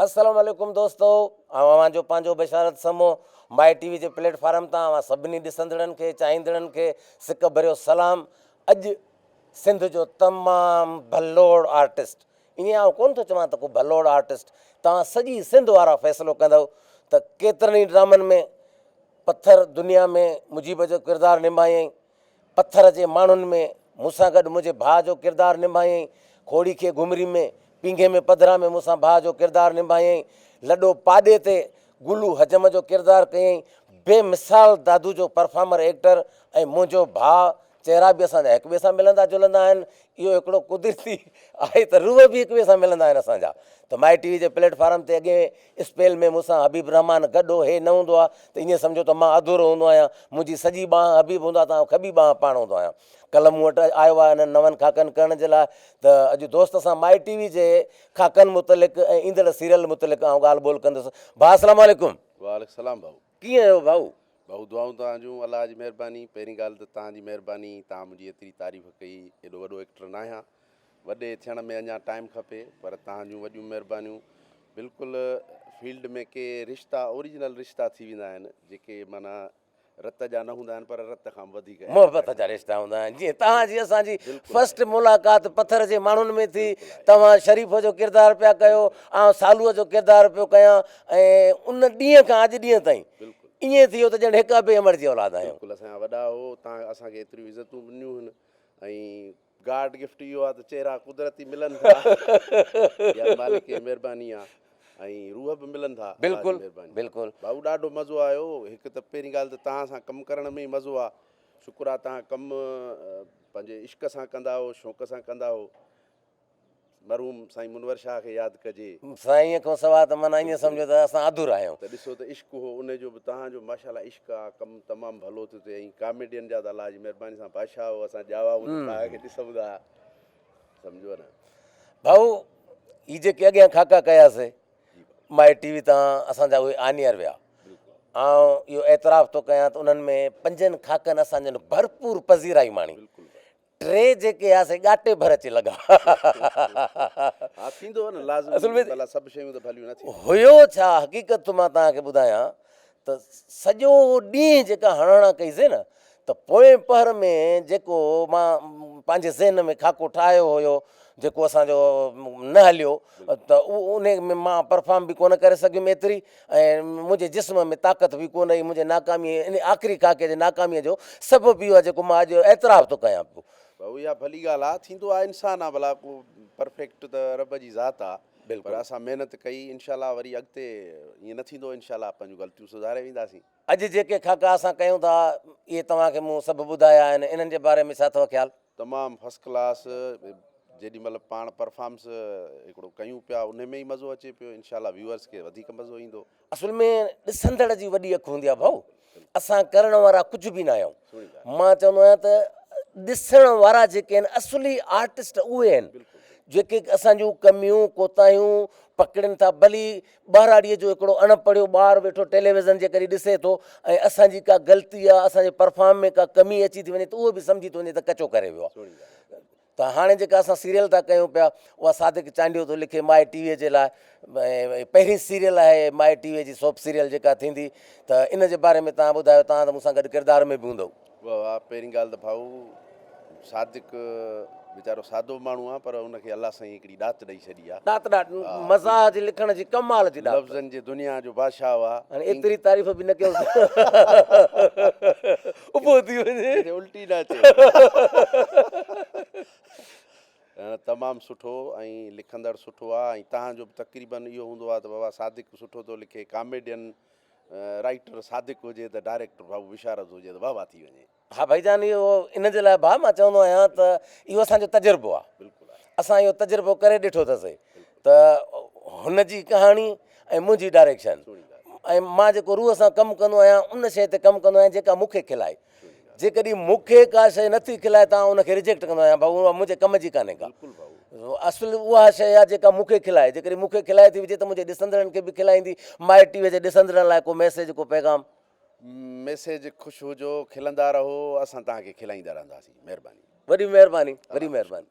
السلام عليڪم دوستو آئون اوهان جو پنهنجو بشارت سمو مائي ٽي وي جي پليٽ فارم تان اوهان سڀني ڏسندڙن کي چاهيندڙن کي سڪ ڀريو سلام اڄ سنڌ جو تمام ڀلوڙ آرٽسٽ ائين آئون ڪونه ٿو چوان ته ڪو ڀلوڙ آرٽسٽ توهان سڄي سنڌ وارا فيصلو ڪندؤ ته ڪيترن ئي ڊرامن ۾ پٿر دنيا ۾ مجيب جو ڪردار نڀايائين پٿر جي ماڻهن ۾ مون سان گڏ منهنجي ڀاء جو ڪردار نڀايائين. کوڙي کي گهمري ۾، پينگهي ۾ پڌرا ۾ مون سان ڀاء جو ڪردار نڀايائين. لڏو پاڏي تي گلو حجم جو ڪردار ڪيائين. بي مثال دادو جو پرفارمر ايڪٽر ۽ منهنجو ڀاء چهرا به اسان جا هڪ ٻئي سان ملندا جلندا آهن. اهو هڪڙو قدرتي آهي ته روح به هڪ ٻئي سان ملندا آهن اسان جا ته مائي ٽي وي جي پليٽ فارم تي اڳئين اسپيل ۾ مون سان حبيب الرحمان گڏ هو، هي نه هوندو آ ته ائين سمجهو ته مان اڌورو هوندو آهيان، منهنجي سڄي ٻانهن حبيب هوندو آ ته آئون کٻي ٻانهن پاڻ هوندو آهيان. ڪلهه مون وٽ آيو آهي انهن نون خاڪن ڪرڻ جي لاء ته اڄ دوست سان مائي ٽي وي جي خاڪن متعلق ۽ ايندڙ سيريل متعلق آئون ڳالهه ٻولهه ڪندس. ڀاء السلام عليڪم. وعليڪم السلام ڀائو. ڪيئن آهيو ڀائو؟ ڀائو دعائون توهان جون الله جي مهرباني پهرين ڳالهه ته توهان جي مهرباني توهان منهنجي ايتري تعريف ڪئي ايڏو وڏو ايڪٽر ناهيان وڏي ٿيڻ ۾ اڃا ٽائيم کپي پر توهان جون وڏيون مهربانيون بلڪل فيلڊ ۾ ڪي رشتا اوريجنل رشتا ٿي ويندا آهن جيڪي معنيٰ رت جا نه هوندا آهن پر رت کان به وڌيڪ محبت جا رشتا هوندا آهن جيئن توهان جي اسان جي فرسٽ ملاقات پٿر جي ماڻهن ۾ ٿي توهان شريف جو ڪردار پيا ڪيو آئون سالوء جو ڪردار پيو ڪيان ۽ ان ڏينهن کان اڄ ڏينهن تائين ائين ٿي ويو ته ڄڻ هڪ ابي امڙ جي اولاد آهيون. بلڪل اسان جا وڏا هو توهان اسان کي ايتريون عزتون به ڏنيون هن ۽ گاڊ گفٽ اهو آ ته چهرا قدرتي ملن ٿا يا مالڪ جي مهرباني آ ۽ روح به ملن ٿا بلڪل بلڪل ڀائو ڏاڍو مزو آيو هڪ ته پهرين ڳالهه ته توهان سان ڪم ڪرڻ ۾ ئي مزو آ شڪر آ توهان ڪم پنهنجي عشق سان ڪندا هو شوق سان ڪندا هو مرحوم سائين منور شاهه کي ياد ڪجي. سائينء کان سواء ته معنيٰ ائين سمجهو ته اسان اڌورا آهيون. ته ڏسو ته عشق هو ان جو به توهان جو ماشاءالله عشق آ ڪم تمام ڀلو ٿيو ٿئي ۽ ڪاميڊين جا ته الله جي مهرباني سان بادشاهه هو اسان ڄاوا هون ته توهان کي ڏسون ٿا سمجهو نه. ڀائو هي جيڪي اڳيان خاڪا ڪياسي مائي ٽي وي تان اسان جا اهي آنيئر ويا آئون اهو اعتراف ٿو ڪيان ته انهن ۾ پنجن خاڪن اسان جن ڀرپور پذيرائي ماڻي ٽي جيڪي ها سي ڳاٽي ڀر اچي لڳا. ها ٿيندو نه لازمي ڀلا سڀ شيون ته ڀليون نه ٿينديون. هيو ڇا حقيقت ٿو مان توهان کي ٻڌايان ته سڄو ڏينهن جيڪا هڻ هڻان ڪئي سي نه ته پوئين پهر ۾ جيڪو مان پنهنجي ذهن ۾ خاڪو ٺاهيو هيو جيڪو اسان جو نه هليو ته انهي ۾ مان پرفارم به ڪونه ڪري سگهيم ايتري ۽ منهنجي جسم ۾ طاقت به ڪونه رهي، منهنجي ناڪاميء ان آخري خاڪي جي ناڪاميء جو سبب اهو آهي جيڪو مان اڄ اعتراف ٿو ڪيان پيو. ڀائو اها ڀلي ڳالهه آ ٿيندو آ انسان آ ڀلا ڪو پرفيڪٽ ته رب جي ذات آ پر اسان محنت ڪئي انشاء الله وري اڳتي ائين نه ٿيندو انشاء الله پنهنجون غلطيون سڌاري وينداسين. اڄ جيڪي خاڪا اسان ڪيون ٿا اهي توهان کي مون سڀ ٻڌايا آهن انهن جي باري ۾ ڇا اٿو خيال؟ تمام فرسٽ ڪلاس جيڏي مهل پاڻ پرفارمس هڪڙو ڪيون پيا انهي ۾ ئي مزو اچي پيو انشاء الله ويورس کي وڌيڪ مزو ايندو. اصل ۾ ڏسندڙ جي وڏي اک هوندي آهي ڀائو اسان ڪرڻ وارا ڪجهه به نه آهيون مان چوندو آهيان ته ڏسڻ وارا جيڪي آهن اصلي آرٽسٽ اهي آهن جيڪي اسان جون ڪميون ڪوتاهيون پڪڙين ٿا ڀلي ٻهراڙيء جو هڪڙو اڻ پڙهيو ٻار ويٺو ٽيليويزن جي ڪري ڏسي ٿو ۽ اسان جي ڪا غلطي يا اسان جي پرفارم ۾ ڪا ڪمي اچي ٿي وڃي ته اهو به سمجهي ٿو وڃي ته ڪچو ڪري ويو آهي ته هاڻي جيڪا اسان سيريل ٿا ڪيون پيا اها صادق چانڊيو ٿو لکي مائي ٽي ويء جي لاء ۽ پهرين سيريل آهي مائي ٽي ويء جي سوپ سيريل جيڪا ٿيندي ته ان جي باري ۾ توهان ٻڌايو توهان ته مون سان گڏ ڪردار ۾ به هوندؤ. واھ واھ پهرين ڳالھ ته ڀائو صادق ويچارو سادو ماڻهو آ پر ان کي الله سائين هڪڙي ڏات ڏئي ڇڏي آ. ڏات ڏات مزاح جي لکڻ جي ڪمال جي ڏات. لفظن جي دنيا جو بادشاھ آ. هاڻي ايتري تعريف به نه ڪيوس اڀو ٿي وڃي. ڪٿي الٽي نه اچي. تمام سٺو ۽ لکندڙ سٺو آ ۽ تهان جو به تقريبن اهو هوندو آ ته بابا صادق سٺو ٿو لکي ڪاميڊين رائيٽر صادق هجي ته ڊائريڪٽر بابو بشارت هجي ته واھ واھ ٿي وڃي. ها ڀائي جان اهو ان جي لاء ڀاء مان چوندو آهيان ته اهو اسان جو تجربو آهي بلڪل آهي اسان اهو تجربو ڪري ڏٺو اٿسي ته هن جي ڪهاڻي ۽ منهنجي ڊائريڪشن ۽ مان جيڪو روح سان ڪم ڪندو آهيان ان شيء تي ڪم ڪندو آهيان جيڪا مون کي کلائي جيڪڏهن مون کي ڪا شيء نٿي کلائي ته آئون ان کي ريجيڪٽ ڪندو آهيان ڀائو اها منهنجي ڪم جي ڪانهي ڪا اصل اها شيء آهي جيڪا مون کي کلائي جيڪڏهن مون کي کلائي ٿي وجهي ته منهنجي ڏسندڙن کي به کلائيندي مائي ٽي وي جي ڏسندڙن لاء ڪو ميسيج ڪو پيغام. ميسيج خوش هجو کلندا رهو اسان توهان کي کلائيندا رهنداسين مهرباني. وڏي مهرباني وڏي مهرباني.